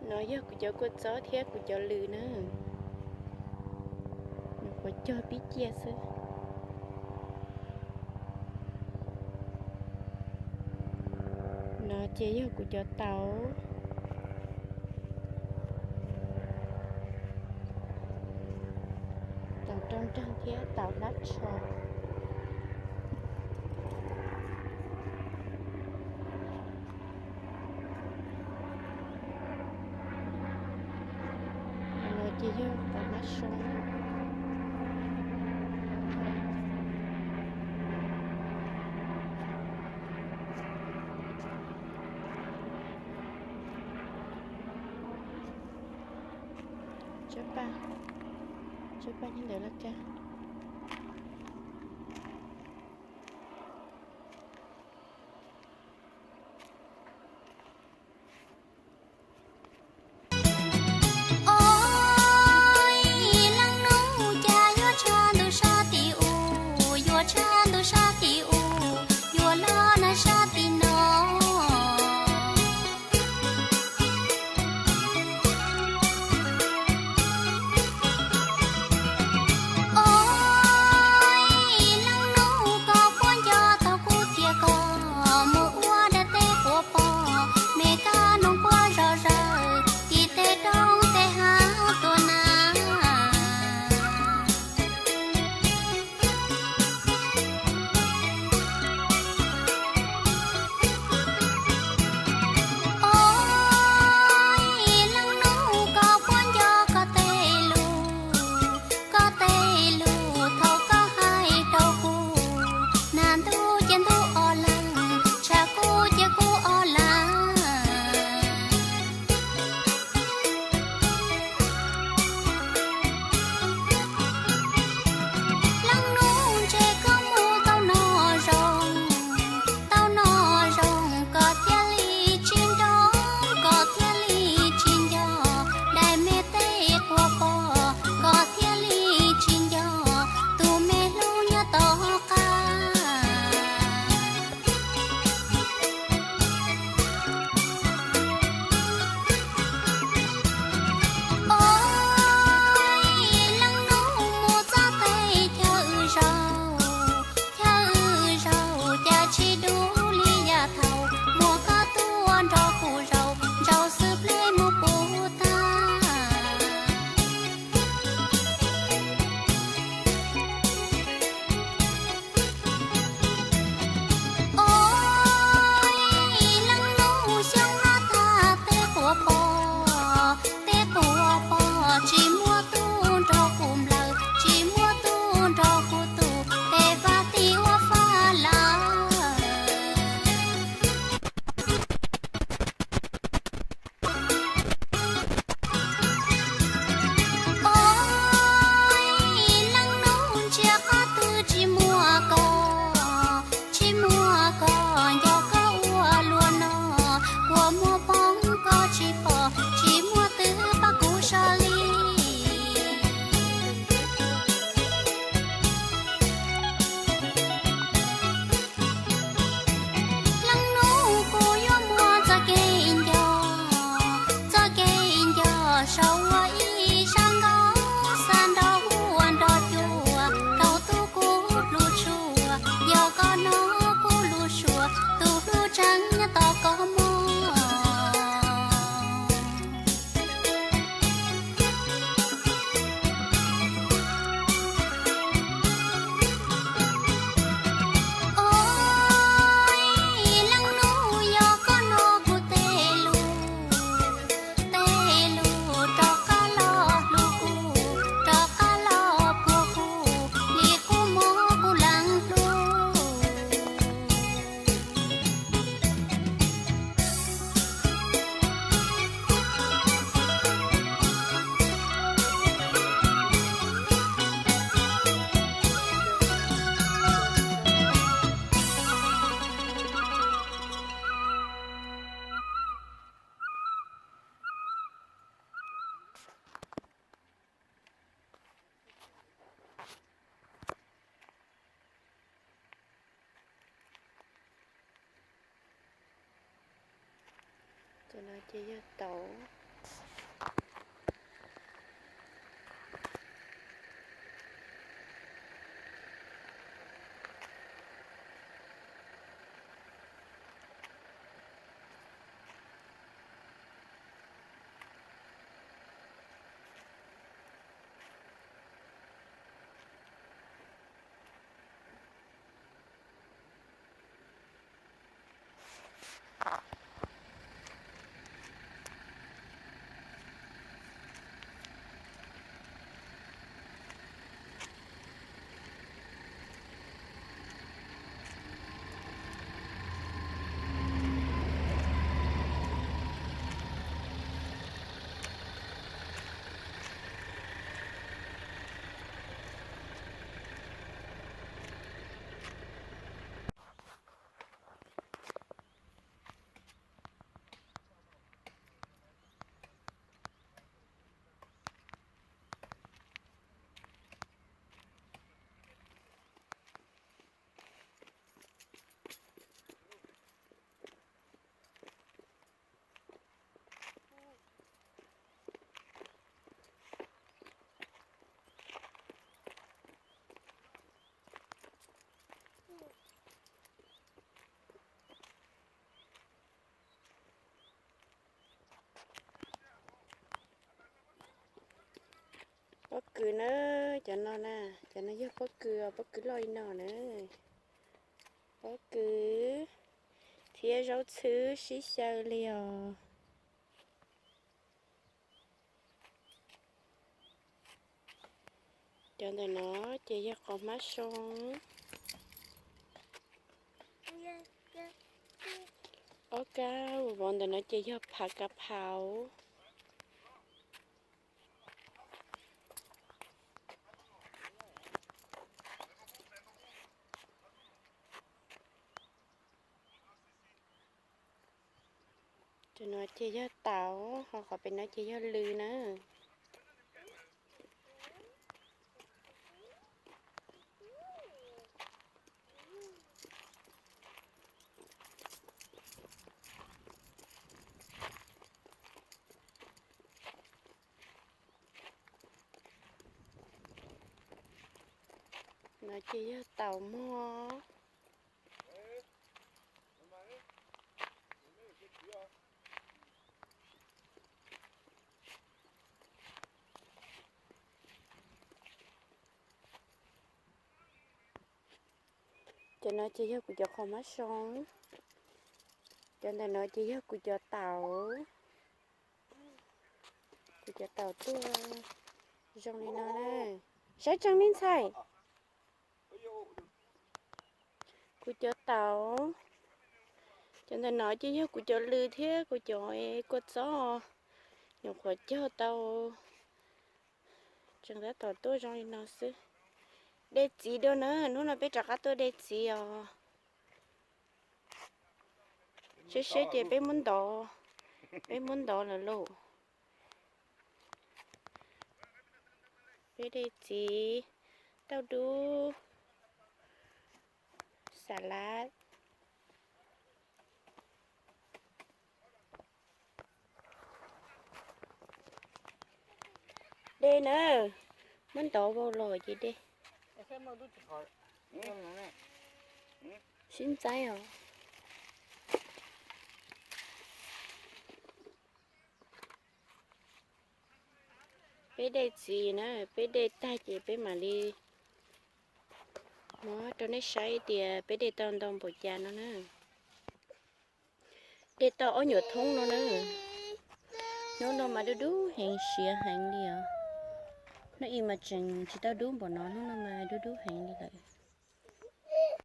No yog kuv cov kua txob thiab kuv cov lws na. Nws quav cog pib ciaj xwb. No ces yog kuv cov tau, tau rau nreeg thiab tau hlab tsho. No ces yog tau hlab tsho. Tsab paj, tsab paj nyob ntawm laj kab. Oj, leej nus cas yuav tshav ntuj sab tim u, yuav tshav ntuj sab tim u, yuav los nag sab tim no. Oj, leej nus koj puab nco tau kuv tias koj mus ua dab teb quas pom, me kab noog puab zom zaws tim tej roob tej hav tuaj na. Oj, leej nus koj puab nco koj tej lus, koj tej lus thaum koj hais rau kuv, nag ntuj ces ntuj ob leeg, tshav kub ces kub ob leeg. Leej nus ntshe koj mus tau noj zoo, tau noj zoo koj thiaj li tsis nco, koj thiaj li tsis nco daim me teb quas pom, koj thiaj li tsis nco tus me hlub nyob tom qab. Oj, leej nus mus txog tej chaw zaus, chaw zaus cas tsis dub li yav thaum, muaj koj tuaj nrog kuv zaum, zaum xwb pleb mus puv tag. Oj, leej nus xyoob hnav tag tej quas pom, tej quas pom tsis muaj tub nrog kuv nplawm, tsis muaj tub nrog kuv tus, tej vaj tim ua faj lawm. Oj, leej nus ntsia qhov twg tsis muaj koj, tsis muaj koj nco koj ua luaj no, kua muag poob koj tsis pom, tsis muaj twg pab kuv sab li. Leej nus kuv yuav muaj txoj kev nco, txoj kev nco sau ua ib sab nkaus, xa nrog huab nrog cua, rau tus kuv hlub tshua, yog koj hnov kuv lub suab, tus hlub tseem nyob tos koj mog. Oj, leej nus yog koj hnov kuv tej lus, tej lus rov qab los hlub kuv, rov qab los puag kuv li qub mob kuv leej hlub. Cov no ces yog tauv. kws na, cov no na, cov no yog pob kws, pob kws loj li no na. Pob kws thiab zaub txhwb sib xyaw li os. Cov ntawm no ces yog qos hmab soo. Ob kab vov ntawm no ces yog phav kav phauv. Cov no ces yog tau, ho qhov pem no ces yog lws na. No ces yog taum mog. Cov no ces yog kuv cov qhov mab soo. Cov ntawm no ces yog kuv cov taum. Kuv cov taum tuaj zoo li no na. Saib tseeb li ntxhais. Kuv cov taum. Cov ntawm no ces yog kuv cov lws thiab kuv cov kua txob. Nyuam qhuav cog tau, tseem tab tom tuaj zoo li no xwb. De txiv dua na, hnub no peb rov qab tuaj de txiv os. Seb seb ces peb muab ntov, peb muab ntov lawm lauj. Peb de txiv tauj dub, xas lav. De na, muab ntov vau los ces de. Sib ntxaib os. Peb de txiv na, peb de tag ces peb mam li muab rau nej saib tias peb de tau ntau npaum cas no na. De tau ob nyuam thoob no na. Hnub no mas dub dub heev, siav heev li os. Hnub ib mas tseem tsis tau dub npaum no, hnub no mas dub dub heev li lawm.